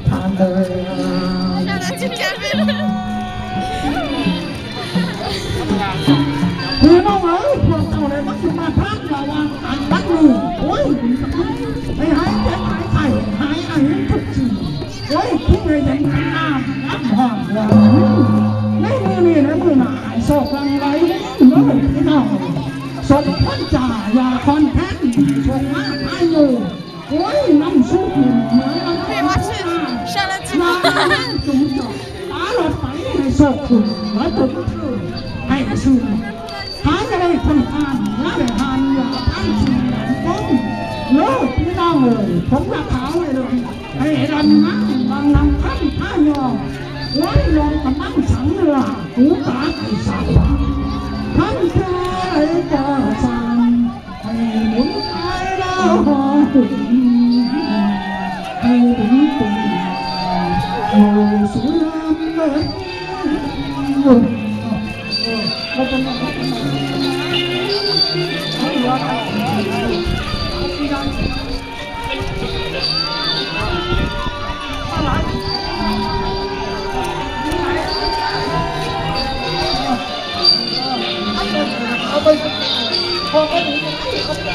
ທ່ານເດີ ພີ່ນ້ອງເອີຍ ພວກເຈົ້າໄດ້ມາກິນມາທານລະຫວ່າງອັນບັດນີ້ ໂອ້ຍ ໃຫ້ຫາຍເຈັບຫາຍໄຂ້ ຫາຍໄອທຸກສິ່ງ ໂອ້ຍ ກິນໃຫ້ເຢັນກັນນ້ຳ ນ້ຳຮ້ອນ ໃນມື້ນີ້ ໃນມື້ໜ້າ ໃຫ້ໂຊກຫຼັ່ງໄຫຼເດີພີ່ນ້ອງ ສົມພອນຈາ ຢາຄອນແຄ້ນ ໂຊກມາພາຍຸ ໂອ້ຍ ນ້ຳຊຸກນີ້ ເມືອງ Hey, watch it. Shout out to ຍາ you. ນ້ຳຊຸກ ຕາຫຼອດໄປ ໃຫ້ໂຊກຄຸນ ຫຼາຍຕົວຄື ໃຫ້ຊື່ ຫາຈະໄດ້ຄົນງານ ຢ່າໄດ້ຫານ ຢ່າທານຊິງແດນປົງ ເລີຍ ພີ່ນ້ອງເອີຍ ຜົມລະຂາວເລີຍ ໃຫ້ດຳນ້ຳ ບັງນຳຄັນ ພາຍອມ ໄວ້ລອງກຳລັງສັງເຫຼືອ ຫູຕາໄກ່ສາວ ຄັນເທື່ອໃດກໍສັ່ງ ໃຫ້ໝູນໄປລາວຫໍຫຸ່ມ ໃຫ້ເປັນເປັນ ເອົາສູ່ນຳເລີຍ ເອີ ເອີ ບໍ່ເປັນຫຍັງ ບໍ່ເປັນຫຍັງ ໃຫ້ເຫຼືອໄປ ເອົາໄປ ຂອງອັນນີ້ ເອົາໄປ